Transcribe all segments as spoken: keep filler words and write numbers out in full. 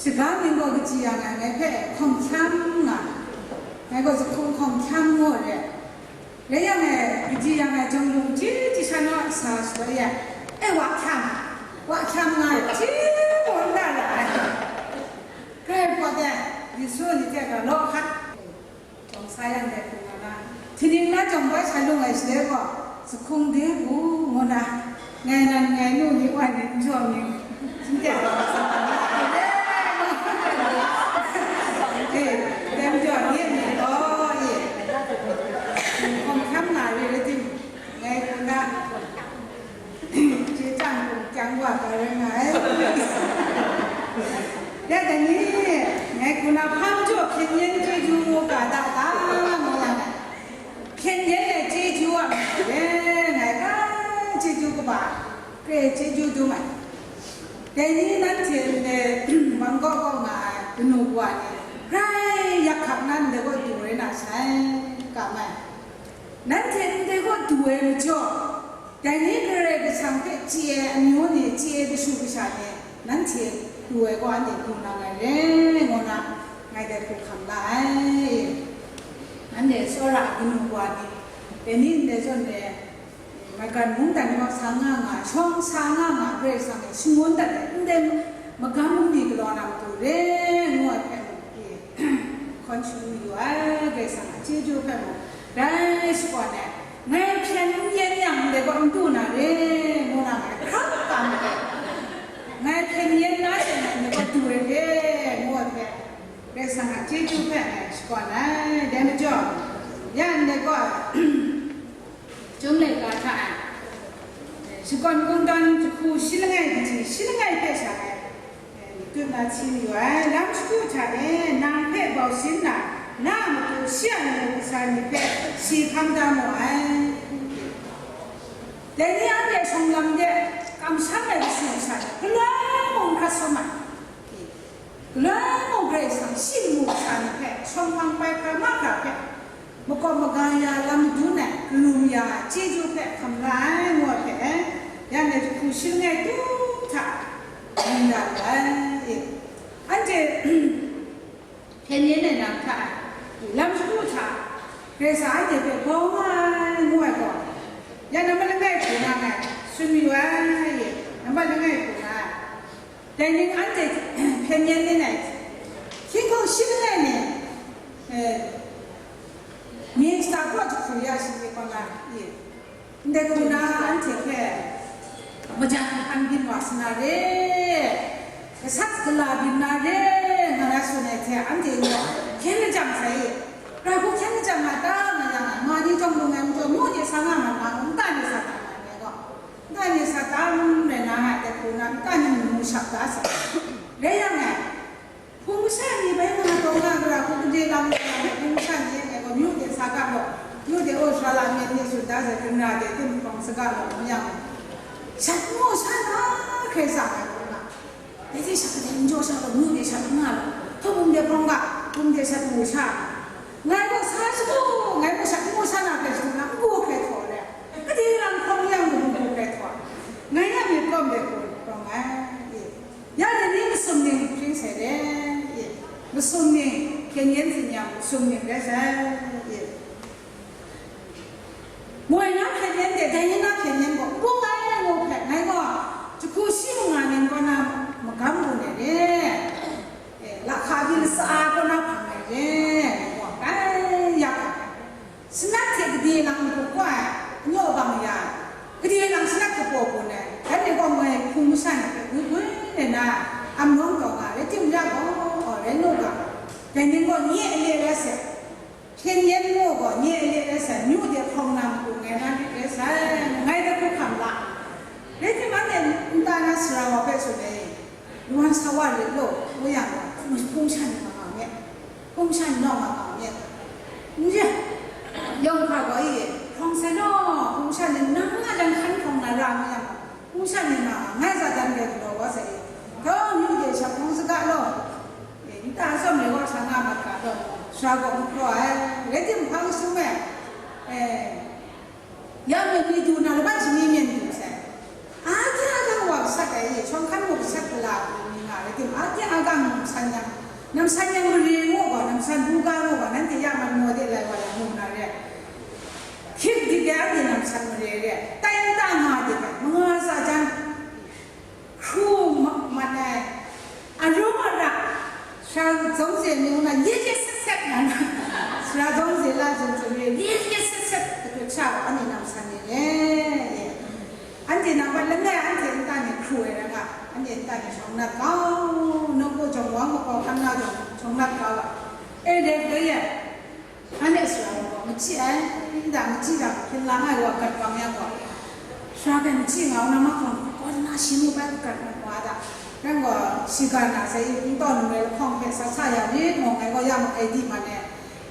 Shaga mying gaw kaji yang ai, ngai hpe hkawm hkyam nga, ngai gaw zahkung hkawm hkyam ngu re. Rai yang e, kaji yang ai, Jinglung chyi chyi sha naw sa shadaw ya, e, wa hkyam, wa hkyam nga re, chyi gaw n da ra ai. Grai hpaw de, Yesu ni hte ga law hkat. Jawng sa yang dai hku nga na, htingnying na jawng bai sha lung ai shaloi gaw, zahkung de bu ngu na, ngai nan ngai nu ni wa ni n jaw mying, shin teng gaw sa ai. E, dai majaw ni ni gaw, e, hkawm hkyam nga re rai tim, ngai hku na, chye chyang hkum kyang wa ga rai nga ai. Ya dai ni, ngai hku na hpa majaw hpyen yen chyeju mu ga da ta ngu yang ai. Hpyen yen ai chyeju a majaw e, ngai ga chyeju kaba, kre chyeju dum ai. Dai ni nanhte ndai Bangkok kaw nga ai kanu wa ni, grai yak hkak na ndai gaw du rai na sai, kam ai. Nanhte ndai gaw du ai majaw, dai ni Karai Kasang hpe chye ai amyu ni, chye ai kashu kasha ni, nanhte du ai gaw anhte du na ngai re, ngu na, ngai dai hku hkam la ai. Anhte tsawra ai kanu wa ni, dai ni ndai zawn e, maigan mungdan kaw sa nga nga, shawng sa nga nga, Karai Kasang e shangun dat ai, ndai magam bungli galaw na matu re, ngu ai hpe mung, hkawn shangun mayu ai, Karai Kasang a chyeju hpe mung, dai shakawn e, ngai hpyen n yen yang ndai gaw n du na re, ngu na ngai hkrak kam ai. Ngai hpyen yen na she ngai ndai gaw du ai re, ngu ai hpe, Karai Kasang a chyeju hpe ngai shakawn ai. Dai majaw, ya ndai gaw, Chyum laika hta e, shakawn kungdawn jahku shi langai kaji shi langai hpe sha e, tut na hti mayu ai. Lam shagu hta e nang hpe bau sin na, na a matu shi a lamu kasa ni hpe shi hkam da mu ai. Dai ni anhte shawng lam de kamsham ai kashu kasha ni galoi mung hkrat sawm ai. Galoi mung Karai Kasang shi lamu kasha ni hpe shawng hpang pai hkra mahkra hpe, makawp maga ya lam madun ai, karum ya ai chyeju hpe hkam la ai, ngu ai hpe, ya ndai jahku shi langai tu hta, myit da lu ai. Anhte hpyen yen ai na hta, lam shagu hta, Karai Kasang anhte hpe bau nga ai, ngu ai gaw, ya nambat langai hku na ngai tsun mayu ai, nambat langai hku na ai. Dai ning anhte hpyen yen ning ai, hkying hkawng shi langai ni, eh, minister kaw jahku ya shi ni kaw na, i, ndai hku na anhte hpe majan hkan byin wa sa na re, gasat gala byin na re, nga na tsun ai hte, anhte ni hkyen lajang sai i, Karai hku hkyen lajang nga ta nga yang, ma ni jawng lung ai majaw, mu de sa nga ma na, nta ni sa ta nga ai gaw. Nta ni sa tam rai na, ngai hpe hku na, nta ni mu shap da sai. Rai yang e, hpung masha ni bai nga taw nga, gara hku gade lam nga, hpung masha ni e, gaw, myu de sa ga law, myu de, o, sara la myit ni tsun da sai, gara de, tim hpawng saga law, ngu yang, shat ngu sha na, hkrai sa ai hku na. Dai hte sha kadai n jaw sha law, myu de sha n nga law, htaw bum de hpawng ga, bum de shat ngu sha. Ngai gaw sa shagu, ngai gaw shat ngu sha na hpe shagu na, n gu hkrai htaw re. Gade lang hkawng yang gaw n gu hkrai htaw. Ngai a myit kawm de hku hkawng ai. Ya ni masum ning hpring sai re. Masum ning, hpyen yen hpring yang, masum ning rai sai. Moi na hpyen yen de, dai ni na hpyen yen gaw, bung ai ngu hpe, ngai gaw, jahku shi manga ning kaw na magam gun ai re, e, lahka byin sa kaw na hpang ai re, ngai gaw, kai ya hkap ai. Sanat hte gade lang hkrup kau ai, anyaw bang ya, gade lang sanat kapaw bun ai, dai ni gaw moi hpung masha ni hpe gwi gwi nna, amlawng taw nga, rai tim ya gaw, rai nu ga, dai ni gaw nye a le rai sai. Hpyen yen mu gaw, nye a le rai sai, myu de hkawng na matu ngai na lit rai sai, ngai hpe hkam la. Rai tim, anhte nta na sara wa hpe tsun ai, Lawan sa wa lit law, ngu yang gaw, hpung sha ni ma nga myit, hpung sha ni naw ma nga myit. N re, yawng hkra gaw, i, hkawng sai law, hpung sha ni nang nga jang hkan hkawng na ra, ngu yang, hpung sha ni ma nga, ngai za dan rai galaw wa sai, hkawng myu de sha hpung saga law. E, nta tsawm ai wa sha nga mat ga law, sara gaw n hkraw ai, rai tim, hpa masum e, e, ya myen ni du na, laban shani myen du sai. Ahkya ahkang wa gasat ai, shawng hkan muk gasat gala ai ni nga Ating, ating agang namsan yang, namsan yang mare ngu gaw, namsan buga ngu gaw, nanti ya man mo de lai wa yang mu na re. Hkrit dik de anhte namsan mare re, tai nta nga de, manga sa jan, hkru ma-, mat ai, aru ara, sara zong ze ni na, ye ye set set na na, sara zong ze la zong zong re, ye ye set set, katu cha, ani namsan ni re, ye. Anhte nang hpa langai anhte nta ni hkru ai rai nga, anhte nta ni shawng nat kau, nawku jawng wang makau hkan na jawng shawng nat kau a. E dai hpe ye, anhte sara wa gaw, machyi ai, nta machyi dang hpyen lang ai wa gat bang yang gaw, sara hpe machyi nga u na ma hkawng, kaw na shi mu bai kagat mat wa da. Rai gaw, shiga na sai, n tawn n rai lahkawng hpe sa sa ya rit, mung ai gaw, ya mak ai di man e,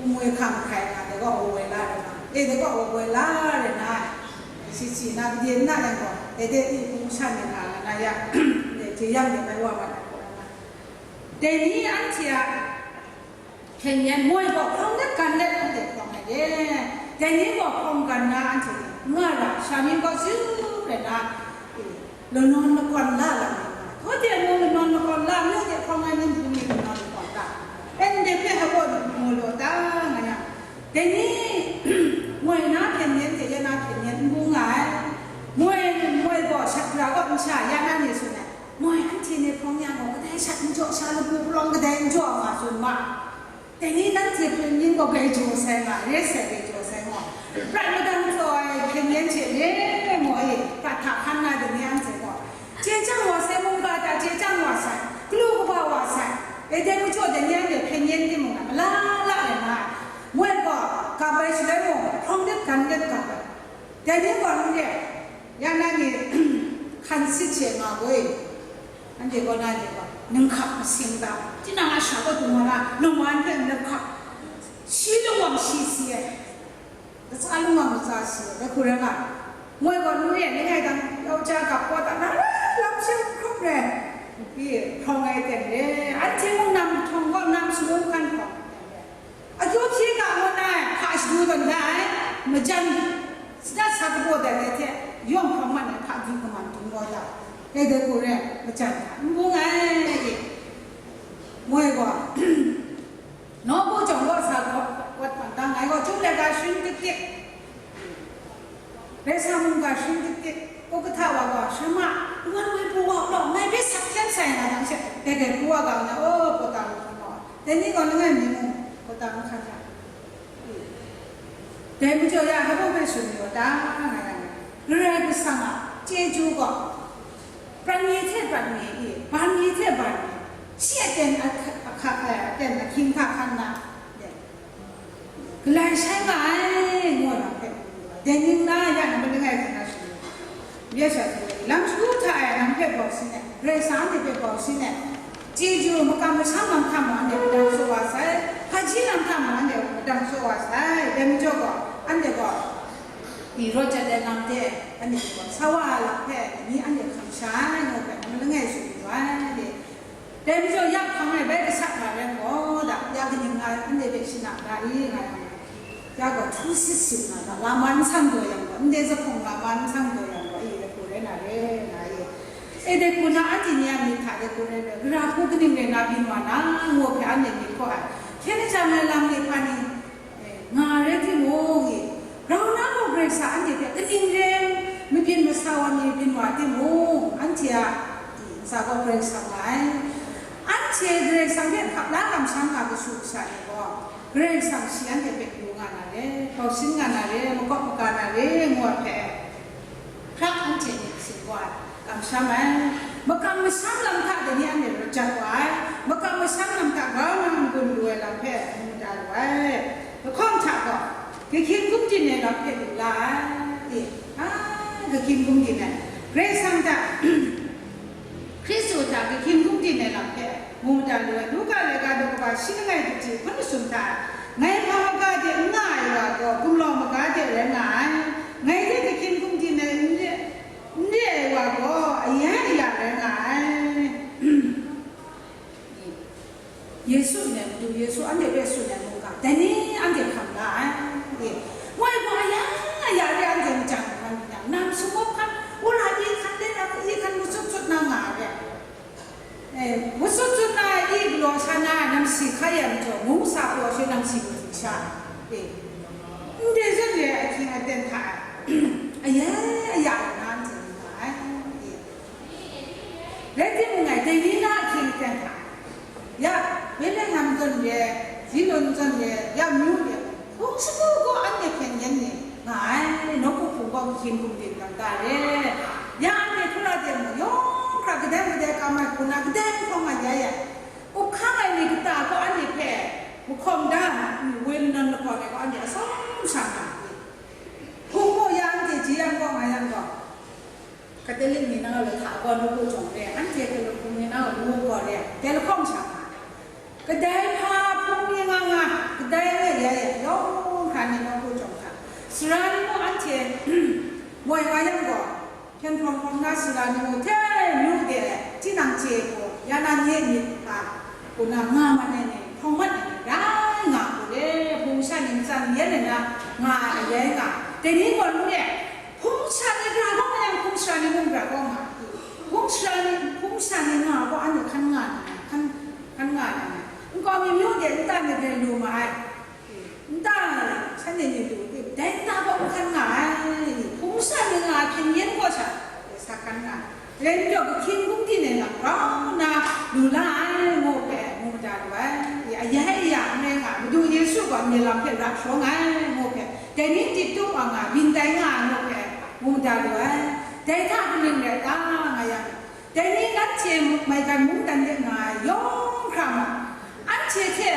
n mu ai hkang hkai nga, dai gaw, awa woi la rai na, e, dai gaw, awa woi la rai na. Shi si na, gade na yang gaw, dai de i hpung shan ni na, na ya, dai hte yang de bai wa mat ai gaw na. Dai ni anhte a hpyen yen moi gaw hkawng let gan let anhte hkawng ai de. Dai ni gaw hkawng gan na anhte ni, nga ra, sha mi gaw ziu rai na, e, lanawn lakawn la la ai nga. Hkawhte mung lanawn lakawn la, mi de hkawng ai ni hpung ni lanawn lakawn la. Ndai hpe hpa gaw mu law ta, nga yang. Dai ni, moi na hpyen yen hte ya na hpyen yen n bung nga ai. Moi, moi gaw shat gara gaw n sha, ya na ni tsun ai. Moi anhte ni hprawng yang gaw, kadai shat n jaw, sha lagu palawng kadai n jaw nga tsun ma. Dai ni nanhte hpyen yen gaw grai jaw sai nga, re sai grai jaw sai nga. Prat madang htaw ai hpyen yen hte re mu ai, prat hta hkan na dai ni anhte gaw. Chye chyang wa sai, mungga hta chye chyang wa sai, galu kaba wa sai. E dai majaw dai ni anhte hpyen yen timung na, mala la ai nga ai. Moi gaw, gap ai shaloi mung, hprawng let gan let gap ai. Dai ni gaw n re, ya na ni hkan sit hte nga gaw e, anhte gaw na ni gaw, ninghkap masing ta, tinang a sha gaw dung wa na, lungwan hpe n lap hkap, shi lungwang shi si ai, latsa lungwang latsa si ai, dai hku rai nga, moi gaw n re, langai dang, yau ja gap gaw ta na, lam sha hkrup rai, i, hprawng ai ten re, anhte mung nam htawng gaw nam shangun hkan hprawng. Akyu hpyi ga ngut ai, hpa shadu tawn da ai, majan, sadat sa kaba dat ai hte, yawng hkawng mat ai hpa du kaman dum gaw da, dai dai hku rai, majan hta n bung ai, moi gaw, nawku jawng gaw sa gaw, wat hpang dang ai gaw, chyum let ga sharin dik dik, Karai Kasang mungga sharin dik dik, u kahta wa gaw, Shama, n-wan woi pru wa u law, ngai hpe sak hkyen sai nga dang she, dai dai pru wa ga nna, o, kawta mahkra gaw, dai ni gaw langai mi mung, kawta mahkra hkra. Dai majaw ya, hpa hpe tsun mayu ta, nga yang, Karai Kasang a chyeju gaw, prat mi hte prat mi i, ban mi hte ban mi, shi aten ahka-, ahka-, eh, aten ahkying hta hkan na, Galai shai nga ai, ngu ai lam hpe, dai ning na ya na maning ai hte na shaloi, ya sha shaloi, lam shagu hta e nang hpe bau sin ai, Karai Kasang anhte hpe bau sin ai, chyeju makam masham lam hta mung anhte madang tsaw wa sai, hpaji lam hta mung anhte madang tsaw wa sai, dai majaw gaw, anhte gaw, pyi rawt jat ai lam hte, anhte gaw, sa wa ai lam hpe, ni anhte hkam sha ai, ngu hpe, nang langai tsun yu ai, Dai majaw ya hpang e bai gasat nga rai gaw, da, ya kaning nga ai, ndai hpe shana da i, nga ai. Ya gaw htu sit sit nga ga, lama n sang taw yang gaw, ndai zahpawng lama n sang taw yang gaw, i, dai hku rai na re, nga i. E, dai hku na, anhte ni a myit hta dai hku rai rai, gara hku kaning rai na byin wa na, ngu hpe anhte myit hkaw ai. Hkyen lajang ai lam ni hpa ni, E, nga rai timung, e, grau na gaw Karai Kasang anhte hpe kaning rai mabyin masa wa mi byin wa timung, anhte a, e, ntsa gaw Karai Kasang nga ai. Anhte Karai Kasang hpe hkap la kamsham nga kashu kasha ni gaw, Karai Kasang shi anhte hpe pru nga na re, hkau sin nga na re, makawp maga na re, ngu ai hpe, hkrak anhte myit sin wa ai, kamsham ai, makam masham lam hta dai ni anhte rawt jat wa ai, makam masham lam hta grau nna n-gun lu ai lam hpe mu mada lu ai. Lahkawng hta gaw, gahkying gumdin ai lam hpe lu la ai, e, a, gahkying gumdin ai, Karai Kasang hta, Hkristu hta gahkying gumdin ai lam hpe mu mada lu ai. Luka laika daw kaba shi langai hte hti hkun masum hta, ngai hpa maga de n nga ai wa gaw, gumlau maga de rai nga ai, ngai hte gahkying gumdin ai n re, n re ai wa gaw, ayan aya rai nga ai. Yesu ndai Madu Yesu anhte hpe tsun ai mungga, dai ni anhte hkam la ai. E, woi gaw ayan aya re anhte majan hkan nna, nam sumawp hkan, wora i hkan, lena i hkan, matsut tsut na nga ai re. Masut tsun na ai, i galaw sha na ai namsi hka yan jaw, mung sa pyaw she namsi lu hting sha, e, ndai zawn re ai ahkying aten hta e, aya aya lu na n tsun nga ai, e. Rai timung, ngai dai ni na ahkying aten hta e, ya Betlehem zawn re, Zilun zawn re, ya myu re, hpung shagu gaw anhte hpyen yen ni nga ai, nawku hpung gaw kahkying hkum din gam ta re. Ya anhte hkra de mung, yawng hkra kadai kadai kam ai hku na, kadai hkawng ai ya ya, up hkang ai ni kata gaw anhte hpe mahkawm da, woi lanan lakawn ai gaw anhte atsawm sha nga ai. Hpung gaw ya anhte ji yang gaw, nga yang gaw, Katolik ni na gaw lahta gaw nawku jawng re, anhte Katolik hpung ni na gaw nawku gaw re, dai lahkawng sha nga. Kadai hpa hpung ni nga nga, kadai nga ya ya, yawng hkra ni nawku jawng hta. Sara ni mung anhte moi nga yang gaw, hpyen hprawng hprawng na sara ni mung hte lu de, tinang chye gaw, ya na nye myit hpa, kaw na nga mat ai ni, hprawng mat ai ni, rai nga hku re, hpung sha ni ntsan yen ai na nga ai, rai nga. Dai ni gaw n re, hpung sha ni gara gaw nga yang, hpung sara ni mung gara gaw nga, hpung sara ni, hpung sha ni nga gaw, anhte hkan nga na, hkan, hkan nga na, nkau mi myu de nta ni de lu ma ai, nta shanhte ni lu, dai nta gaw n hkan nga ai, hpung sha ni nga hpyen yen gaw sha, sa hkan nga ai. Rai nme jaw, kahkying hkum din ai lam grau nna lu la ai, ngu hpe mu mada lu ai. Aya aya n rai nga, Madu Yesu gaw nye lam hpe ra sharawng ai, ngu hpe, dai ni tit tup wa nga, byin tai nga ai, ngu hpe mu mada lu ai. Dai hta kaning rai ta nga yang, dai ni nanhte maigan mungdan de nga ai yawng hkra mung, anhte hte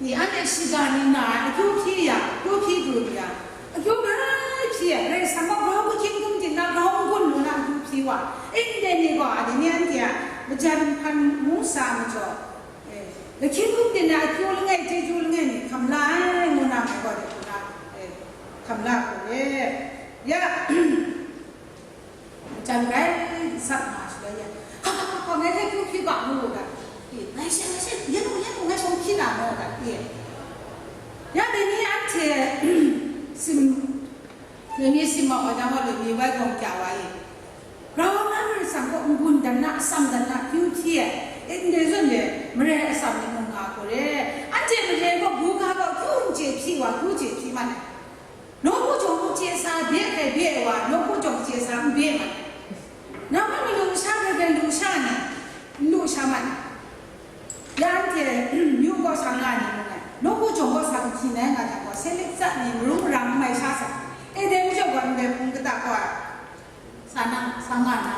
Ni anhte shiga ni na ai akyu hpyi ya, akyu hpyi du ya, akyu grai hpyi ya, Karai Kasang gaw grau kahkying hkum din na, grau n-gun lu na akyu hpyi wa, ndai ni gaw, dai ni anhte a majan hpan mu sa majaw, eh, kahkying hkum din na akyu langai, chyeju langai ni hkam la ai, ngu na, ngai gaw dai hku na, eh, hkam la hku re. Ya, Jan rai sat nga shaloi ya, ha, ha, ha, ha, ngai hpe kyu hpyi ga mu ga, i, ngai she, ngai she, yen u, yen u, ngai shawng hpyi na mu ga, i. Ya, dai ni anhte sim, dai ni sim ma wa jang gaw, dai ni wai gawng kya wa i. Grau na Karai Kasang kaw n-gun dan na, atsam dan na, kyu hpyi ai, e, ndai zawn re, mare atsam ni mung nga hku re. Anhte mare gaw, buga gaw, kyu n chye hpyi wa, kyu chye hpyi man ai. Nawku jawng hku chye sa bye hkai bye ai wa, nawku jawng chye sa n bye mat. Nang hpe malu sha hpe hpe lu sha ni, n lu sha mat. Ya anhte myu kaw sa nga ni mung ai, nawku jawng kaw sa kahkyi na nga jang gaw, seng lit tsat ni, marung marang n mai sha sa, e dai majaw gaw ndai hpung kata kaw ai. Sa na, sa nga na,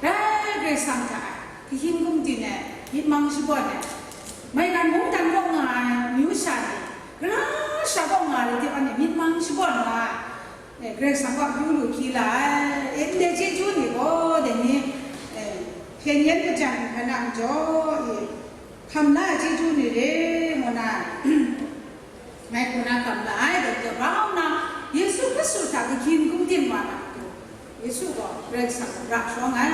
dai Karai Kasang hta e, kahkying hkum din ai, myit mang shabawn ai, maigan mungdan kaw nga ai, myu sha ni, gara sha kaw nga ai, dip anhte myit mang shabawn nga ai, e, Karai Kasang kaw akyu lu hpyi la ai, e, ndai chyeju ni gaw, dai ni, e, hpyen yen majan hkra na majaw, e, hkam la ai chyeju ni re, ngu na, Ngai hku na hkam la ai, dai hte grau nna, Yesu Hkristu hta kahkying hkum din wa na matu, Yesu gaw Karai Kasang ra sharawng ai.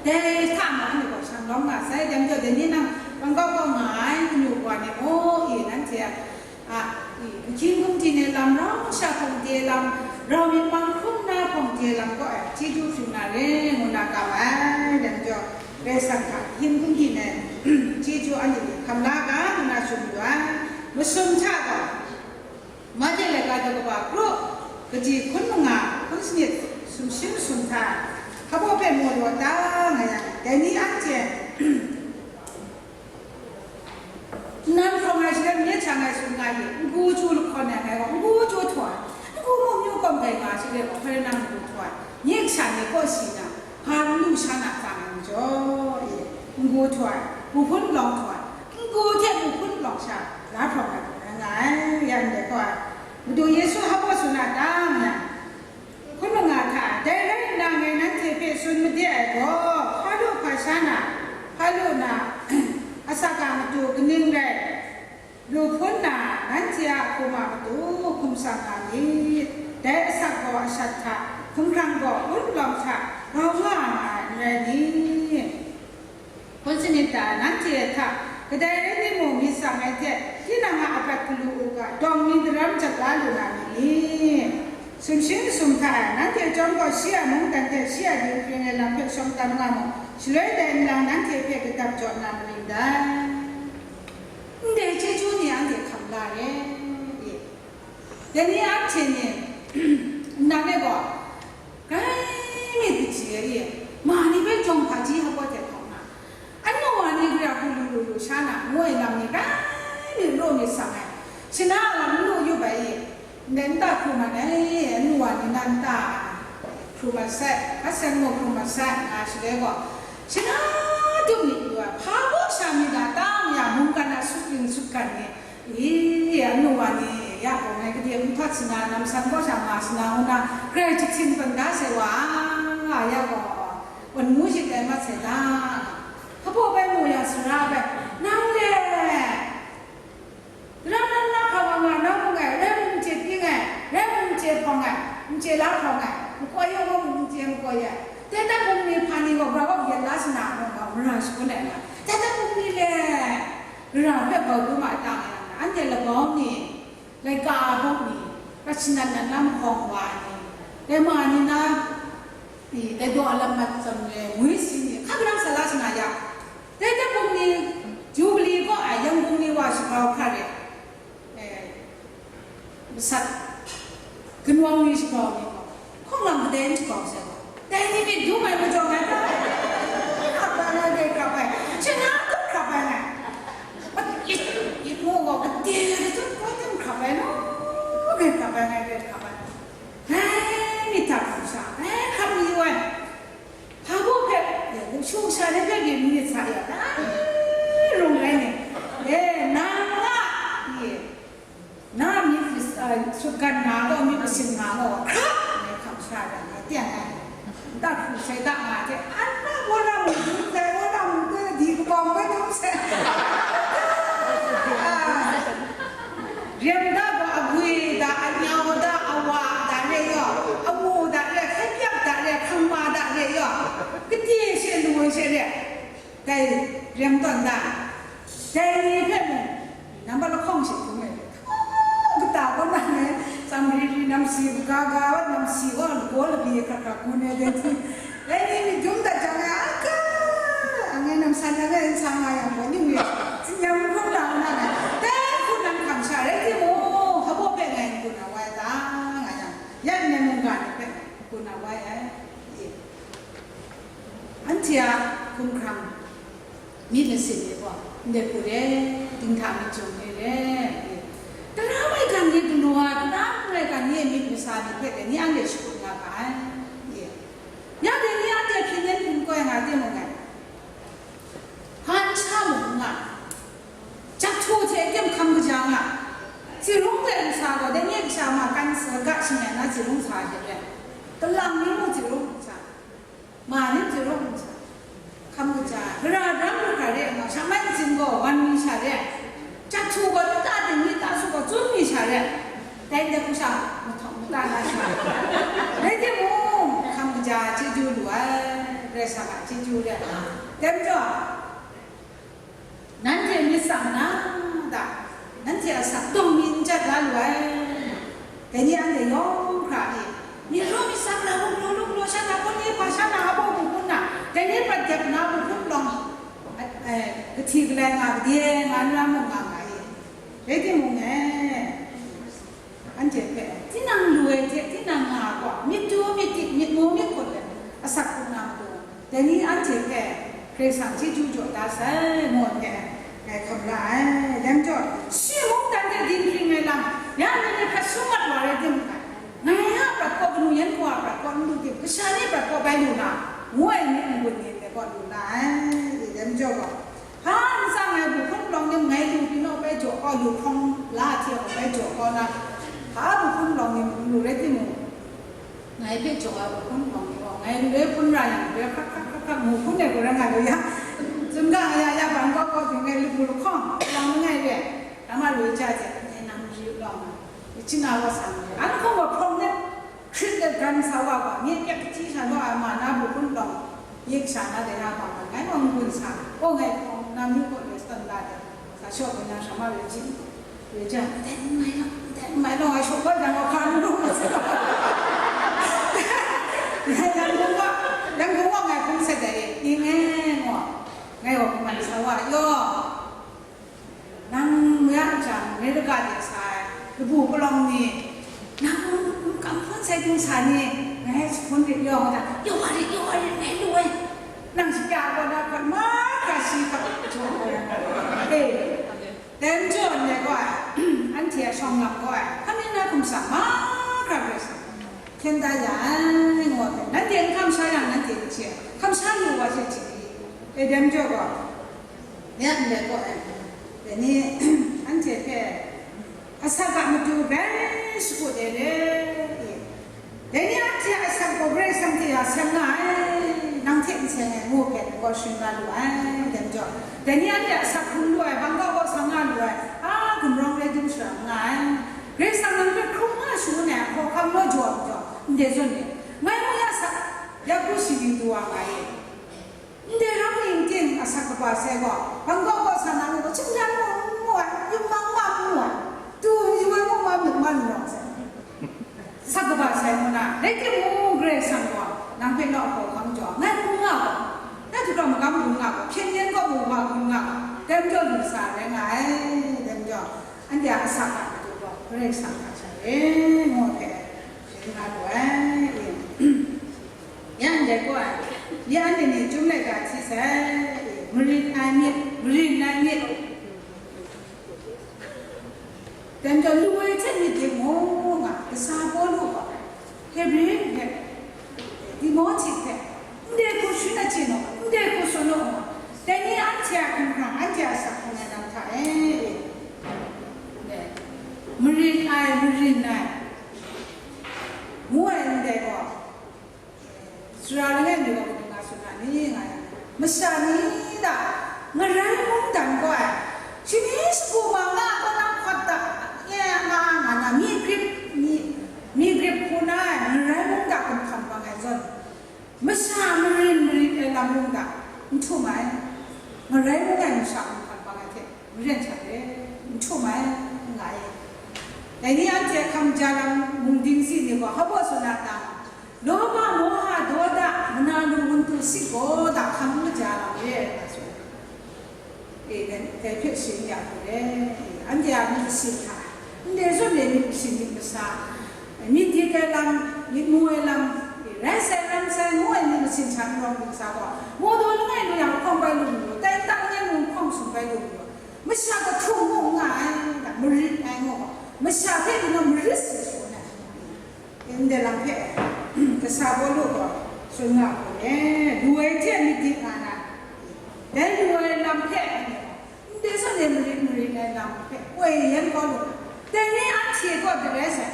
Dai hta mung anhte gaw shanglawm nga sai, dai majaw dai ni nang bang kau kau nga ai, kanu wa ni mung, i, nanhte a, a, i, kahkying hkum din ai lam, rau sha hpawng de lam, rau myit mang hkrum na hpawng de lam kaw ai, chyeju hpyi na re, ngu na kam ai, dai majaw, Karai Kasang hta kahkying hkum din ai chyeju anhte hpe hkam la ga, ngu na tsun yu ai. Masum hta gaw, Mahte laika daw kaba kru, kaji hkun manga, hkun sanit, sumshi masum hta, hpa baw hpe mu law ta nga yang, dai ni anhte, Nnan hkawm ai shaloi, mye hkyang ai sum nga ye, n-gu chyu lahkawn ai ngai gaw, n-gu chyu htaw ai, n-gu mung myu kawm gai nga ai shaloi gaw, hkoi nang n-gu htaw ai, nye kasha ni kaw si na, hpa n lu sha na tsang ai majaw, e, n-gu htaw ai, bu hpun palawng htaw ai, n-gu hte bu hpun palawng sha, la hkawm ai gaw, ngai nga ai, ya ndai hkaw ai, Madu Yesu hpa baw tsun a ta nga ai. Hkun manga hta, dai rai nna ngai nanhte hpe tsun made ai gaw, hpa lu hpa sha na, hpa lu na, asak a matu kaning rai, lu hpun na, nanhte a hkum a matu hkum tsang nga myit. Dai asak gaw ashat hta, hkumhkrang gaw un palawng hta, grau nga nga ai n rai ni? Hpun sanit ta, nanhte hta kadai rai timung, myit tsang ai hte, tinang a abat galu u ga, dawng mi daram jat la lu na myit ni? Sumshi masum hta e, nanhte chyawm gaw shi a mungdan hte shi a dinghpring ai lam hpe shawng tam nga mu, Shaloi dai nlang nanhte hpe gadap jaw na marin dai. Ndai chyeju ni anhte hkam la re. Dai ni anhte ni, nnan e gaw, grai myit kaji e, ma ni hpe jawng hpaji hpa hte hkawm na, anu wa ni gara hku lu lu lu sha na, ngu ai lam ni grai myit raw myit sang ai, shana a lam n lu yu bai i, ndai nta hkrum ai, anu wa ni na nta hkrum ai sai, hpa sai mung hkrum ai sai, nga shaloi gaw, shana tup myit yu ai, hpa baw sha myit a ta, ya mungkan a sutring sutgan ni, I, anu wa ni, ya gaw ngai gade n hpat sanga, namsan kaw sha nga sanga ngu na, grai jahtin ban da sai wa, ya gaw, wan mu shit ai mat sai da. Hpa baw bai mu yang sara bai, nang le, ram ram na hpa wa nga, nang mung ai, rai mung n chye pyi ai, rai mung n chye hpawng ai, n chye la hpawng ai, n koi yawng gaw mung n chye n koi ai. Dai hta bungli hpa ni gaw, grau gaw yet la sanga ngu nga, mara shangun ai nga, dai hta bungli le, Gara hpe bau du ma ta nga yang, anhte labau ni, laika a buk ni, hkrat shanan nan na mahkawng wa ni, dai ma ni na, i, dai daw a lam mat tsam re, ngwi si ni, hka gadang sa la sanga ya, dai dai buk ni, Jubili kaw ai, yang buk ni wa shagau hkra re, eh, Masat, kanwang ni shagau ni gaw, hkawng lam kadai n shagau sai gaw, dai ni myit dum ai majaw ngai hkra, hkrap ai ngai, dai hkrap ai, shana tup hkrap ai ngai. Yit, yit mu gaw, kade kade tut koi teng hkrap ai, nu, dai hkrap ai ngai, dai hkrap ai. Dai myit hta hkrap sha, dai hkrap mayu ai. Hpa baw hpe, e, shu sha ni hpe myit sa ya, dai rung rai ni, e, nang a, e, na myit, a, sutgan nga gaw, myit masin nga gaw, hkrap ngai hkam sha rai ngai, teng ai, nta hku sai da nga hte, an na gaw na mu dum sai, gaw na mu dum sai, di kabawng bai dum sai. A, Rem da gaw, agwi da, anyau da, awa da re yaw, awu da re, hkyen pyak da re, hkangma da re yaw, kade she lu ai she re, dai rem tawn da, dai ni hpe mung, nambat lahkawng she hkrum ai re, kata kaw na me, tsam ri ri, nam si, ga ga, nam si gaw, lagaw labi hkra hkra gun ai dai hti, Dai ni myit dum dat jang e, a ga, angai namsan yang e n sa nga yang gaw, ning e, tsinyam hkrum na na na, dai hku nang hkam sha rai timung, hpa baw hpe ngai n gun na wai ta, nga yang, ya ndai mungga ni hpe n gun na wai ai. Anhte a hkumhkrang myit masin ni gaw, ndai hku re, dinghta myit jung ni re, tara maigan ni galaw ai, tara maigan ni myit masa ni hpe dai ni anhte shakut nga ga ai. Ya dai ni anhte hpyen yen hpyen koi nga timung e, hpan sha mung n nga, jak htu hte teng hkam kaja nga, tsirung let nsa gaw, dai ni kasha ma kan saga shangai na tsirung sa hte re, kalang ni mung tsirung sa, ma ni tsirung sa, hkam kaja, gara daram lu hkra re nga, sha mai ntsin gaw, wan mi sha re, jak htu gaw, nta ting ni ta su gaw, tsun mi sha re, dai ndai hku sha, mahtawk mata na sha, rai timung, hkam kaja chyeju lu ai, Karai Kasang a chyeju re ai. Dai majaw, nanhte myit tsang na ta? Nanhte asak dawng mi n jat la lu ai. Dai ni anhte yawng hkra e, myit raw myit tsang na, hkum law lung law sha na, hpawt ni hpa sha na, a baw bu hpun na, dai ni prat dep na, bu hpun lawng, eh, kahti galai nga, gade nga, n ram mung nga nga e. Rai timung e, anhte hpe, tinang lu ai hte tinang nga ai gaw, myit du, myit dik, myit mu, myit hkut ai, asak hkrum na matu, dai ni anhte hpe Karai Kasang chyeju jaw da sai, ngu ai hpe ngai hkam ra ai. Dai majaw, shi mungdan hte dinghpring ai lam, ya ni ni hpe sum mat wa rai timung, ngai a prat kaw, kanu yan hku a prat kaw n lu tim, kasha ni prat kaw bai lu na, ngu ai myit n gun ni ndai kaw lu na ai. Dai majaw gaw, hpa n tsang ai bu hpun palawng ni ngai lu pyi naw bai jaw kaw, lu hprawng la hte gaw bai jaw kaw na, hpa bu hpun palawng ni n lu rai timung, ngai hpe jaw ai bu hpun palawng ni gaw, ngai lu ai hpun ra yang, lu ai hkrak hkrak hkrak hkrak mu hpun ai gaw rai nga lu yang, tsun ga nga ya, ya ban kaw kaw pyi ngai lu bu lahkawng palawng ni ngai re, dama lu ai ja hte, ngai nang ri lawng, China wa sa ngai, an hkawng gaw hprawng let, hkrit let gan sa wa gaw, nye pyak kachyi sha naw ai ma na bu hpun palawng, Ye kasha na de na bang ngai gaw n-gun sa, kaw ngai hpawng na myu kaw le stan da de, sa shaw kau na sha ma re jing, re jang, ndai n mai law, ndai n mai law, ngai shaw kau jang gaw hka n lu ma sa. Ngai yang gaw, Yang hkung wa ngai hkung sat ai, ning e, ngu, ngai gaw kaman sa wa, yaw, nang ya jang, Amerika de sa ai, labu palawng ni, nang kam hpun sai hpun sa ni, ngai hpun rit yaw, ngu da, yaw wa rit, yaw wa rit, ngai lu ai, nang shi kya gaw na hpun ma, kya shi hpun jaw ai, e. Dai majaw ndai gaw ai, anhte a shawng lam gaw ai, hpa mi na hkum sa mahkra rai sa, hkyen da ya ai, ngu ai, nanhte n hkam sha yang, nanhte n chye ai, hkam sha lu wa she chye i? E, dai majaw gaw, ya ndai gaw ai, dai ni, anhte hpe asak a matu grai shakut ai re i? Dai ni anhte a asak gaw Karai Kasang hte ya seng nga ai, nang hte n seng ai, ngu hpe nang gaw sharin nga lu ai, dai majaw, dai ni anhte a asak hkrung lu ai, bang kau kau sa nga lu ai, a, gumrawng rai dum shara n nga ai. Karai Kasang nang hpe hkrung nga shangun ai, hkawhkam naw jaw ai majaw, ndai zawn ni, ngai mung ya asak, ya hku sharin du wa nga i? Ndai rawng ning ting asak kaba sai gaw, bang kau kau sa na ngu gaw, hkungdan mung n mu ai, yum mang ma n mu ai, tu yu ai mung ma myit man n rawng sai. Asak kaba sai ngu na, rai timung, Karai Kasang gaw nang hpe naw hkawhkam jaw, ngai hkung nga gaw, ngai hte rau magam gun nga gaw, hpyen yen gaw mu wa gun nga gaw, dai majaw lu sa rai nga ai, dai majaw, anhte a asak a matu gaw, Karai Kasang hta sha e, ngu hpe, sharin nga lu ai. Yang dai gaw ai, ya anhte ni chyum laika hti sai, marin ai myit, marin ai myit. Dai majaw, lu ai hte myit ding mu nga, kasa Pawlu gaw Hebri hpe, Timohti hpe, ndai hku sharin achyin u, ndai hku tsun u, dai ni anhte a hkumhkrang, anhte a asak hkungga lam hta e, marin ai, marin ai, ngu ai ndai gaw, Sara langai mi gaw kaning nga tsun na ni, nga yang, masha ni hta ngarai mungdan gaw ai, shani shagu ma nga gaw na hkawt da, nye nga nga na, mi grip, mi, mi grip hku na ai ngarai mungdan hkum hkam bang ai zawn, masha marin marit ai lam mungdan n htum ai, ngarai mung ai masha hkum hkam bang ai hte maren sha re, n htum ai, n nga ai. Dai ni anhte hkam ja lam mung dingsi ni gaw hpa baw tsun a ta? Lawba, mawha, dawda, mana lu, muntu, sik gaw da hkam n kaja lam re, nga tsun ai. E, dai, dai hpe sharin ya hku re, anhte a myit masin hta, ndai zawn re myit masin myit masa, myit dik ai lam, myit mu ai lam, e, rai sai, ram sai, ngu ai myit masin hta n rawng dingsa gaw, mawdaw langai lu yang hkawng bai lu mayu, tai ntan ngai lu hkawng sung bai lu mayu, masha gaw htum mu n nga ai, da, marit ai ngu gaw, masha hpe hkungga marit sai shangun ai. Ndai lam hpe, kasa Pawlu gaw tsun nga hku e, lu ai hte myit dik nga na, dai lu ai lam hpe, ndai zawn e marit marit ai lam hpe, woi yan kau lu, dai ni anhte gaw darai sai,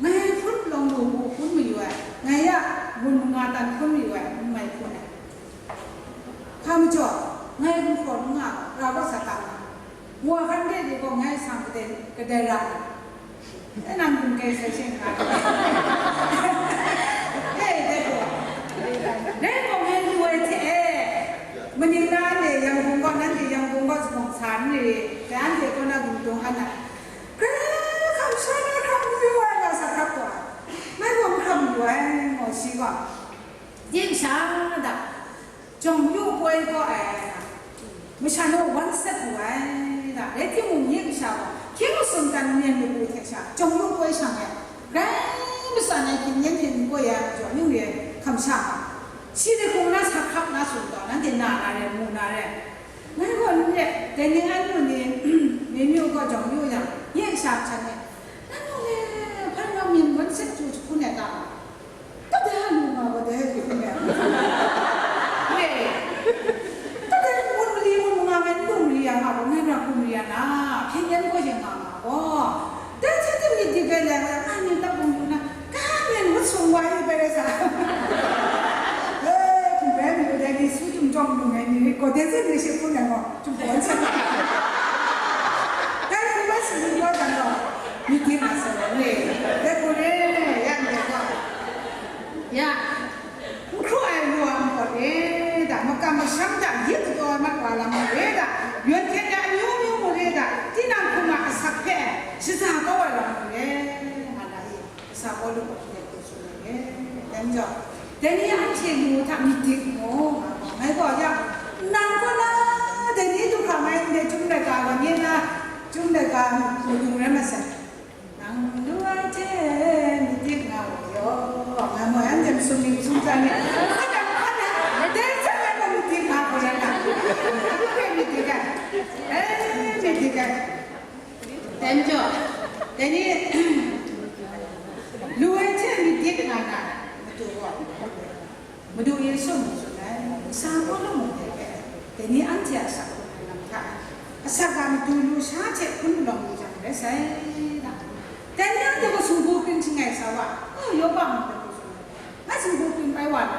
ngai hpun palawng lu hpun mayu ai, ngai ya gun manga tan hpun mayu ai, n mai hpun ai. Hpa majaw, ngai gumhpraw n nga, ra gaw sa tam nga, wa hkan de de gaw ngai sang kadai, kadai ra ai. E nang gun kai sai she nga. E, dai gaw, dai gaw ngai lu ai hte e, maning na anhte Yangon gaw, nanhte Yangon gaw zuphpawng sa n re, dai anhte kaw na gumtung an ai. Grai kamsham na hkam yu ai, nga sa hkap gaw, ngai gaw n hkam yu ai, ngu shi gaw, ding sha da. Jawng yu poi gaw ai, masha naw wan sat wu ai, da, rai timung, nye kasha gaw hkying masum tan nmen lagu hte sha jawng yu poi shang ai, grai matsan ai hkying yan hte n koi ai majaw, ning re ai hkam sha nga, shi hte hkung na sa hkap na tsun gaw, nanhte na na re, mu na re. Ngai gaw n re, dai ni anhte ni, Mimyu gaw jawng yu yang, nye kasha hpang e, nanhte le, hpai rau myen wan sat chyu jahkun ai ta? Kadai a lu nga gaw, dai a lu nga. Woi, kadai ngut mali ngut manga ngai n lu mali ya nga gaw, ngai ra hku mali ya na, hpyen yan gaw yin nga nga gaw. Dai hte tim myit dik ai lai, ngai myit ap bung yu na, ga myit ngut sung wa yu bai rai sa. E, hkum bai mi gaw, dai ni su chyum chyawm lu ngai ni, gaw dai hte ni shi hpun ai gaw, chyum gaw n sa. Dai ni bai si ni gaw dan gaw, myit dik nga sa wa ni, dai hku re, ya myit gaw. Ya, n hkru ai wa npawt e da, makam masham hta yip kataw ai mat wa lam ngu e da, yawn hkyen ai amyu myu ngu e da, tinang hpung a asak hpe shaza kau ai wa ngu e, nga na i, kasa Pawlu gaw hpyi ai hku tsun ai e. Dai majaw, Dai ni anhte lu hta myit dik mu, ngai gaw ya, nang kaw na, dai ni du hkra mai ndai Chyum laika gaw nye na, Chyum laika mung rai masai. Nang lu ai hte myit dik nga u yaw, nga moi anhte masum ni masum tsa ni, hkan na, hkan na, dai hte ngai gaw myit dik nga gaw rai na, nang hpe myit dik ai, eh, myit dik ai. Dai majaw, dai ni, lu ai hte myit dik nga na, matu gaw. Madu Yesu mung tsun ai, kasa hkawhkam mung de hpe, dai ni anhte a asak hkun ai lam hta, asak a matu lusha hte hkun palawng lu jang rai sai, dai ni anhte gaw sumgu kring htinggai sa wa, o, Yoba mung de hkun tsun ai, ngai sumgu kring bai wa na,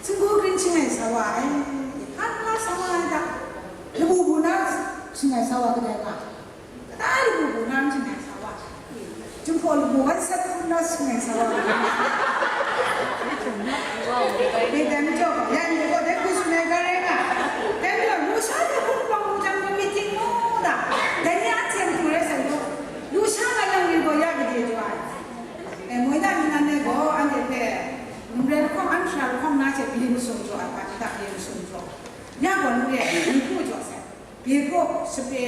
sumgu kring htinggai sa wa ai, hpa nna sa wa ai ta, labu bu na htinggai sa wa kadai nga? Kadai labu bu na n htinggai sa wa? Jinghpaw labu wan sat hkun na htinggai sa wa? Dai dai majaw gaw, ya ni gaw dai hku tsun ai ga rai nga, dai majaw lusha hte hkun palawng lu jang gaw myit dik mu da, dai ni anhte matu rai sai gaw, lusha nga yang ni gaw ya gade jaw ai. E, moi na ni nan e gaw, anhte hpe, Ningre lahkawng, Anhtra lahkawng na hte byin masum jaw ai, hpa nta byin masum jaw, ya gaw n re ai, n hku jaw sai. Bye kaw, sape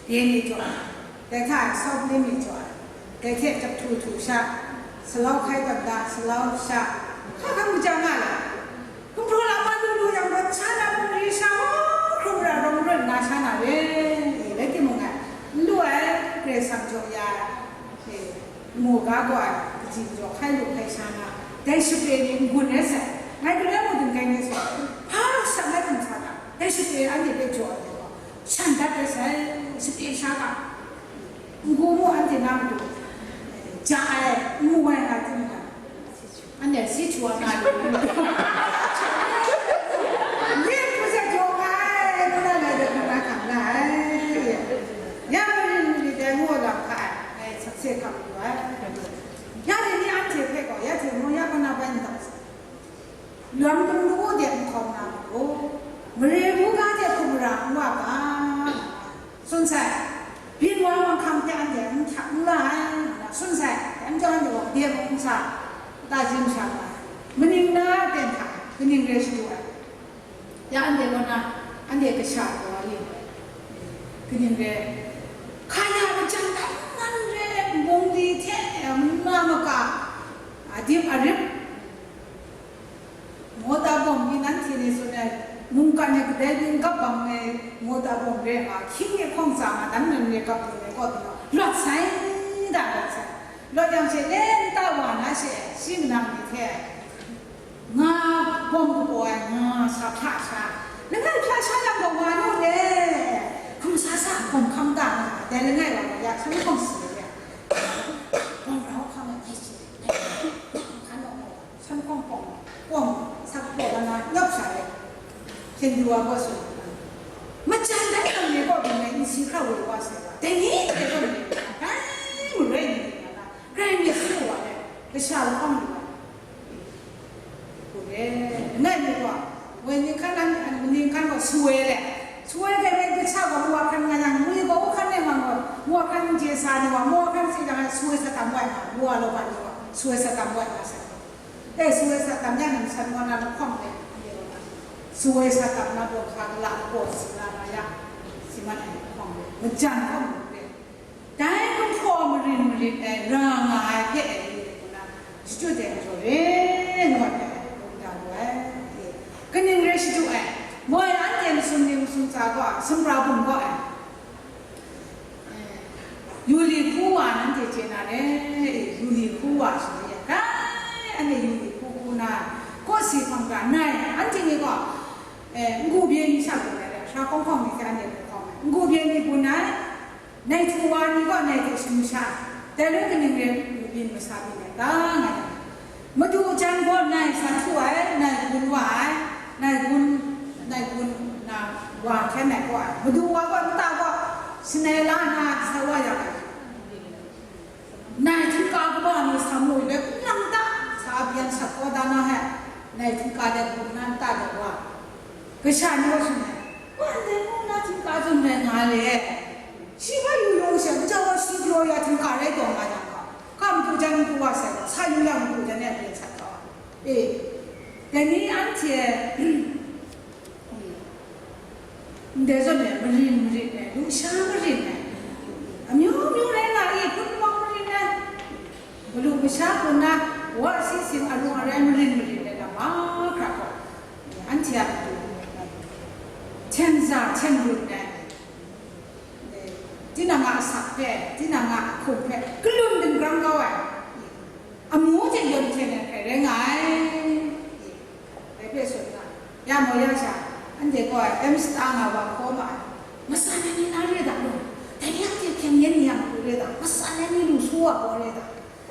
bye ni jaw ai, dai hta e sawt ni mi jaw ai, dai hte jahtu htu sha, salau hkai tawn da, salau sha, hkra hkang kaja nga la, gumhpraw lam man lu lu yang gaw, sha na bungli sha, hkrum ra rawng rawt nna sha na re, rai timung, ngai n lu ai, Karai Kasang jaw ya ai, e, mu ga gaw ai, kaji majaw hkai lu hkai sha na, dai sape ni n-gun rai sai, ngai galoi mung dinggai ni sa, hpa sak ngai hkum sa ga, dai sape anhte hpe jaw ai gaw, shan dat rai sai, sape sha ga, n-gun mu anhte na matu, ja ai, n mu ai nga tim ga, anhte si htu ai nga lu, myit hku sa jaw ai, ngu na ngai de hkrum ai hkam la ai, ya marin marit ai ngu lam hka ai, ngai sakse hkam lu ai, ya de ni anhte hpe gaw, ya hte mu ya kaw na bai n dau sa. Lawm gun lawu de nhkau na matu, mare buga de hkum mara n wa ga, tsun sai, byin wa manghkang hte anhte n htak n la ai, nga na tsun sai, dai majaw anhte gaw de mung n sa, nta jim sha nga ai, maning na aten hta, kaning rai shadu ai, ya anhte kaw na, anhte kasha kaw ni, kaning rai, hka ya majan dai ngan re, nbung di hte, n na maka, adip arip, Mawta bawm pyi nanhte ni tsun ai, mungkan e kadai byin kap bang ai, mawta bawm re nga, hkying e hkawng tsa nga, dan nan re kap byin ai kaw, lawt sai, da lawt sai. Lawt yang she, le nta wa na she, shi manang ni hte, nga bawm kabaw ai, nga sa hpra sha, langai hpra sha yang gaw wa nu le, hkum sa sa bawm hkam ta nga, dai langai wa ya, shanhkawng si ya, bawm rau hkam ai, ai shi, hkan wa. Shanhkawng hkawng, kawng, sak hkawng na, nyawp sha ai. Hkyen du wa gaw tsun, majan dai hkang ni gaw, byin ai nsi hkra woi wa sai wa, dai ni dai gaw ni, dai marai ni nga na, grai myit su wa ai, kasha lahkawng ni wa, ku re, langai mi gaw, woi ni hkan nan, ni hkan gaw su ai le, su ai dai rai kasha gaw, mu wa hkan nga yang, mu ni gaw, u hkan rai nga gaw, mu wa hkan je sa ni wa, mu wa hkan si jang ai, su ai sa tam wa ai nga, mu wa law ba ni wa, su ai sa tam wa ai nga sai. E, su ai sa tam ya na, masat wa na lahkawng e, su ai sa tam na baw hkra gala kaw si la na ya, si mat ai lahkawng e, majan hkawng e, dai gumhpraw marin marit ai, ra nga ai hpe e, ni de hku na, shachyu de jaw re, ngu ai hpe, gumda lu ai, e, kaning rai shadu ai, moi anhte masum ni masum tsa gaw, sumra bum gaw ai. Yu li hku wa nanhte chye na re, yu li hku wa shaloi ya, kai, anhte yu li hku hku na, kawsi hpang ga nai, anhte ni gaw, eh, n-gu byen ni sha gun ai, hkra hkawng hkawng ni hte anhte hku hkawng ai, n-gu byen ni gun ai, nai htu wa ni gaw nai hte shamu sha, dai rai kaning rai, yu byin masa byin ai ta, nga ai. Madu jan gaw nai san htu ai, nai gun wa ai, nai gun, nai gun na wa hkyen ai gaw ai. Madu wa gaw nta gaw shangai la nna sa wa ya ai. Nai htingka kaba ni sa mu i bai, nang ta sa byan sat kau da na he, nai htingka de gun na nta de wa. Kasha ni gaw shangai, wa ndai mu na htingka zawn rai nga le. Shi bai yu yawng she, kaja wa shi galaw ya htingka rai taw nga yang gaw, Kam hku jan n hku wa sai gaw, sa yu yang hku jan e byin sat kau ai. E, dai ni anhte, ndai zawn e, marin marit ai, lusha marit ai, amyu myu rai nga i, hpun mawng marit ai, galu masha hpun na, wa si sing arung arai marin marit ai lam mahkra gaw, anhte a matu, hten za hten run ai, tinang a asak hpe, tinang a ahkum hpe, kalun dinggrang kau ai, amu hte yawn hten ai hkrai rai nga ai. Dai hpe tsun nga, ya maw ya sha, anhte gaw M Star nga wa hkaw ma ai. Matsan ai ni na re da law, dai ni anhte hkying yen ni a matu re da, matsan ai ni lu su wa gaw re da,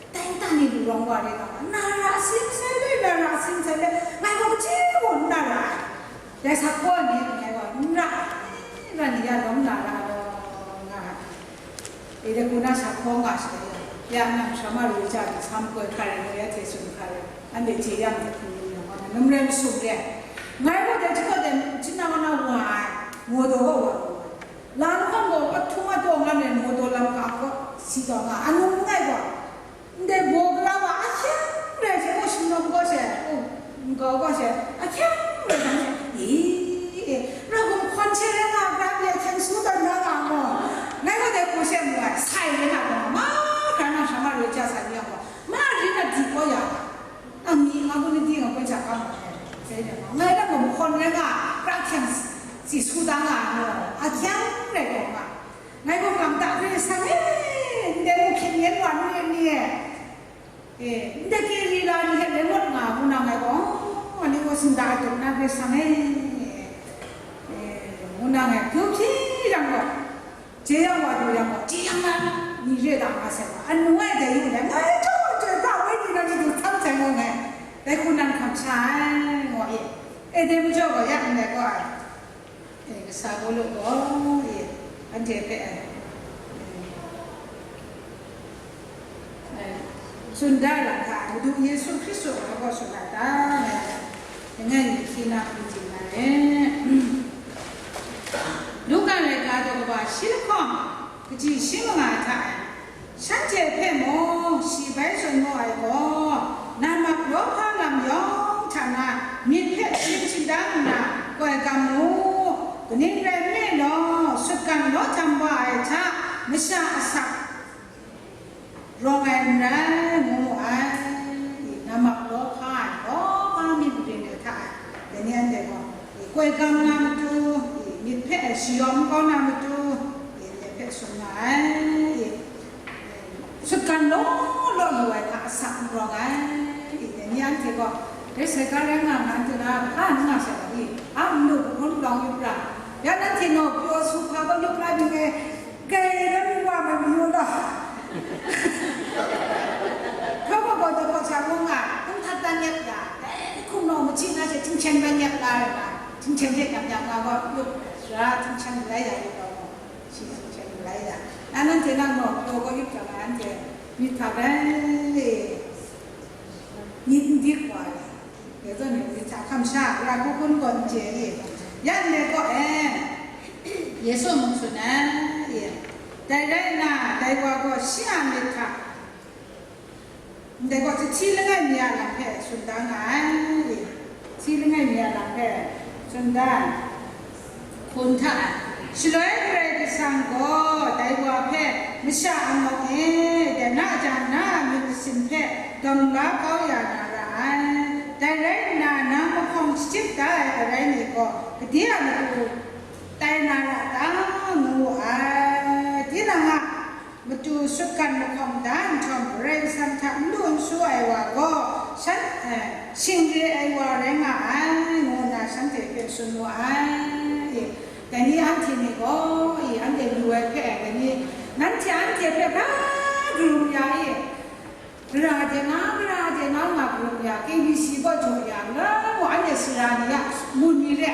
dai nta ni lu rawng wa re da, na ra asin sai le, na ra asin sai le, ngai gaw kaji gaw n na ra ai. Dai sa hkaw ai ni ngai gaw n ra ai, ra ni ya lawm na ra law, nga ai. E de ku na sa hkaw nga sai, ya nang Samaria ja ni sam koi hkra rai, ya hte tsun hkra rai, anhte jeyang hte hpung yu yang, ngai num rai masum re ai. Ngai gaw dai jahkawt dai, jina wa na wa ai, motor gaw wa lu ai. La lahkawng gaw, ahtum ataw nga ai motor lam ka gaw, si taw nga, anung langai gaw, ndai baw gara wa ahkyang rai hte, u shingnawm gaw hte, u nkau gaw hte, ahkyang rai hte, i, ra gum hkawn hte rai nga, gara pyi ahkyang su tawn na nga gaw, ngai gaw dai hku hte mu ai, sai rai nga gaw, mahkra na Samaria ja sa ni yang gaw, ma rin a di kau ya, Nang ni nga gun di nga koi hta kam ai, sai de ma. Ngai na mung hkawn rai nga, pra hkyang si su da nga no, a kyang rai gaw nga. Ngai gaw ngam ta re sang e, ndai mung hkying yen wa nu yen ni e. E, ndai ke ri la ni hte rai ngut nga, ngu na ngai gaw, oh, ani gaw sinda a tup na re sang e. E, ngu na ngai, hkyu hpyi yang gaw, Jeyang wa du yang gaw, jeyang na ni re da nga sai gaw, anu ai dai yu dai, ngai jaw jaw da woi ni na ni du htam sai ngaw ngai, dai hku nan hkam sha ai, ngaw e. E, dai majaw gaw, ya ndai gaw ai. E, kasa gaw lu gaw, e, anhte hpe ai. Tsun da ai lam hta, Madu Yesu Hkristu a gaw tsun ai ta? Langai mi hti na hpung ting na re. Luka laika daw kaba shi lahkawng, kaji shi manga hta e, shanhte hpe mung shi bai tsun mu ai gaw, na mak lawhpa lam yawng hta na myit hpe shing shingdang nna koi gam mu. Kaning rai nme law, sutgan law htam wa ai hta masha asak rawng ai n rai, ngu mu ai. I, na mak lawhpa ai, lawhpa myit marin ai hta e, dai ni anhte gaw, i, koi gam na matu, i, myit hpe shayawm kau na matu, i, ndai hpe tsun nga ai. I, sutgan law law lu ai hta asak n rawng ai. I, dai ni anhte gaw, dai sai ga rai nga nga, anhte na hpa n nga sai, i, a n lu hkun lawng yup ra, ya nanhte naw pyaw su hpa gaw yup la bing e, Gay na mi wa mai mayu la. Hkau gaw gaw daw gaw sha ngu nga, hkung htat dan yep ya, dai hkum naw machyi na she, htingchen ban yep la ai ga, htingchen hte nyam nyam nga gaw, yup, sara htingchen galai ya, yup gaw, shi htingchen galai ya. Na nanhte nang naw pyaw gaw yup jang, anhte myit hta bai, myit n dik wa ai. Dai zawn e, myit hta hkam sha, gara hku hkun gaw n chye i, ya ndai gaw e, Yesu mung tsun ai, dai rai nna, dai wa gaw shi a myit hta, ndai gaw, sahti langai mi a lam hpe tsun da nga ai, sahti langai mi a lam hpe tsun da ai. Hkun hta, shaloi Karai Kasang gaw dai wa hpe, masha a ngawk e, dai na jang na a myit masin hpe dawng la kau ya na ra ai. Dai rai nna, nang mahkawng shachyip da ai arai ni gaw, gade a matu tai na ra ta, ngu wu ai. Tinang a matu sutgan mahkawng da nhtawm, Karai Kasang hta n lu n su ai wa gaw, shan, eh, shing re ai wa rai nga ai, ngu nna shanhte hpe tsun wu ai. Dai ni anhte ni gaw, i, anhte lu ai hpe, dai ni, nanhte anhte hpe bra karum ya i, gara de na, gara de na nga karum ya, K B C gaw jaw ya, ngu anhte sara ni a mun ni re,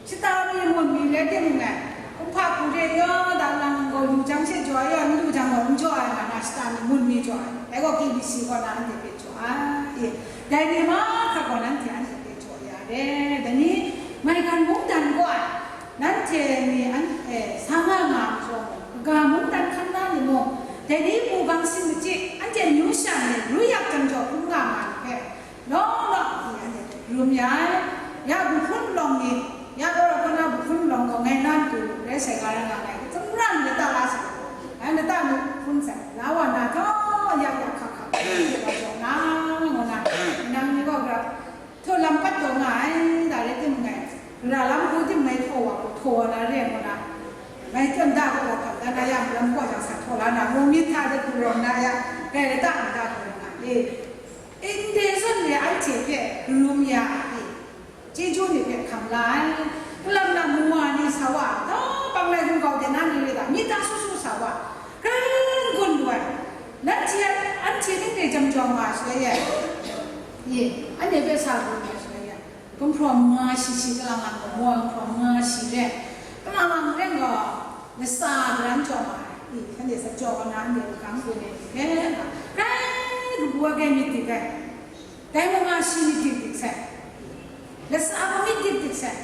shata mi mun mi rai timung e, kumhpa hku re yaw da lang gaw, lu jang she jaw ya, n lu jang gaw n jaw ai nga na, shata mi mun mi jaw ai. Dai gaw K B C gaw na anhte hpe jaw ai. Dai ni mahkra gaw nanhte anhte hpe jaw ya re. Dai ni, maigan mungdan gaw ai, nanhte ni an, e, sa nga nga ai majaw mung, kaga mungdan hkan na ni mung, dai ni munggang sin machyi, anhte amyu sha ni ru yak jang jaw hkrum nga nga ni hpe, law Rum ya ai, ya bu hpun lawng ni, ya kaw ra kaw na bu hpun lawng gaw ngai na matu rai sai ga rai nga ai, tsawmra ni lata la sai, ai lata ni hpun sai, la wa na taw, ya ya hka hka, wa jaw na, ngu na, nang ni gaw gara, htaw lam pat taw nga ai, da rai timung ngai, gara lam hku tim mai htaw wa, htaw wa na re ngu na, mai tawn da gaw wa hkam da na ya, lam kaw jang sa htaw la na, mu myit hta de hku rawng na ya, rai lata ni da hku rawng na, e. Ndai zawn re anhte hpe karum ya ai, chyeju ni hpe hkam la ai, kalang na mu wa ni sa wa, dau bang lai hkungga de na ni re ga, myit dang su su sa wa, grai n-gun lu ai, nanhte, anhte ning re jam jawng nga shaloi e, ye, anhte hpe sa karum ya shaloi e, gumhpraw manga shi shi kalang lang gaw, mu wa gumhpraw manga shi re, kalang lang ren gaw, latsa garan jaw ma ai, i, shanhte sa jaw wa na, anhte hkang gun ai ni hpe, grai kabu ai, grai myit dik ai. Dai manga shi myit dik dik sai, latsa gaw myit dik dik sai,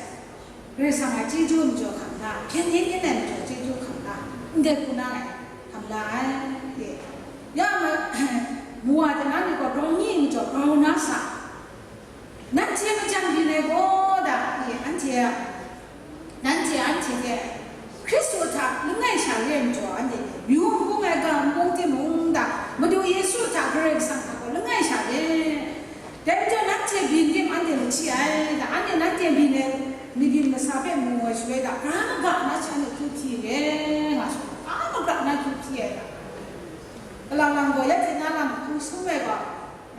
Karai Kasang a chyeju majaw hkam la, hpyen yin yin ai majaw chyeju hkam la, ndai hku na ai, hkam la ai, e. Ya ma, mu wa de na ni gaw grau ni majaw grau na sa, nanhte majan byin ai gaw da, e, anhte a, Nanhte anhte hte Hkristu hta langai sha re ai majaw, anhte myu n bung ai ga n bung timung da, Madu Yesu hta Karai Kasang hta gaw langai sha re. Dai majaw nanhte byin tim anhte machyi ai da, anhte nanhte byin ai mabyin masa hpe mu ai shaloi da, gara maga na hte anhte hkyu hpyi re, nga shaloi, gara maga na hkyu hpyi ai da. Kalang lang gaw, ya hte na lam hku sum ai gaw,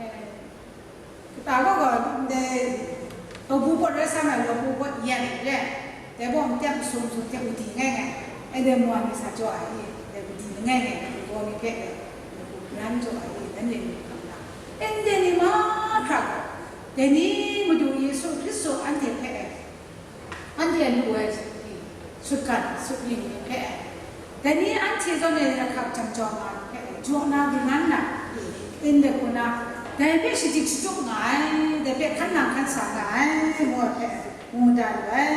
eh, Kata gaw gaw, ndai, lawbu pawt rai sa na, lawbu pawt yan re, dai gaw n-tep n-sum, n-sum n-tep madi ngai ngai, ndai mu wa ni sa jaw ai i, dai madi langai ngai, lawbu ni hpe dai, lawbu bran jaw ai i, nanhte ni hkam na, ndai ni mahkra gaw, dai ni Madu Yesu Hkristu anhte hpe, Anhte lu ai sutgan, sutling ni hpe, dai ni anhte zawn e lahkap jang jaw nga ai hpe, jaw na gun nan na, ndai hku na, dai hpe shachyip shachyup nga ai, dai hpe hkan nang hkan sa nga ai, ngu ai hpe, ngu da lu ai.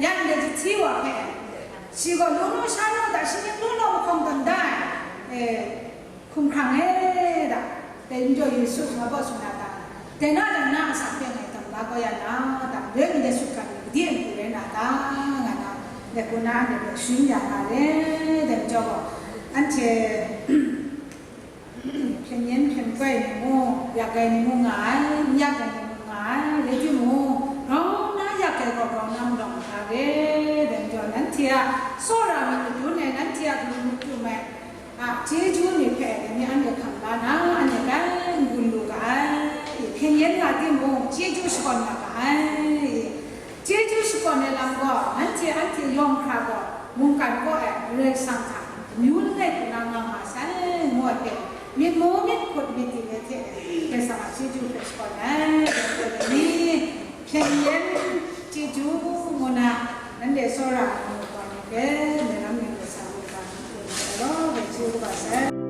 Ya ndai jahti wa hpe, shi gaw, Lu nu, sha nu, da shi ning lu law mahkawng tawn da ai, e, Hkumhkrang e da, dai majaw Yesu sa baw sung na ta, dai na dang na asak hpe ngai dam la kau ya na ta, dai ndai sutgan ni gade n-gu rai na ta, nga na, dai hku na anhte hpe sharin ya nga re, dai majaw gaw, anhte hpyen yen hpyen koi ni mung, yak ai ni mung nga ai, n yak ai ni mung nga ai, rai timung, grau na yak ai gaw grau na malawng hkra re, dai majaw nanhte a tsawra myit madun ai, nanhte a karin madun ai, a chyeju ni hpe dai ni anhte hkam la na, anhte grai n-gun lu ga ai. Hpyen yen nga timung, chyeju shakawn nga ga ai. Chyeju shakawn ai lam gaw, nanhte anhte yawng hkra gaw, mungkan kaw ai Karai Kasang hta amyu langai hku na nga nga sai, ngu ai hpe, myit mu myit hkut myit dik ai hte, Karai Kasang a chyeju hpe shakawn ai. Dai ni, hpyen yen chyeju ngu na, nanhte tsawra ai ni hpe, ngai lam ning hpe sa lu ga, ngu ai law, dai chyeju kaba sai.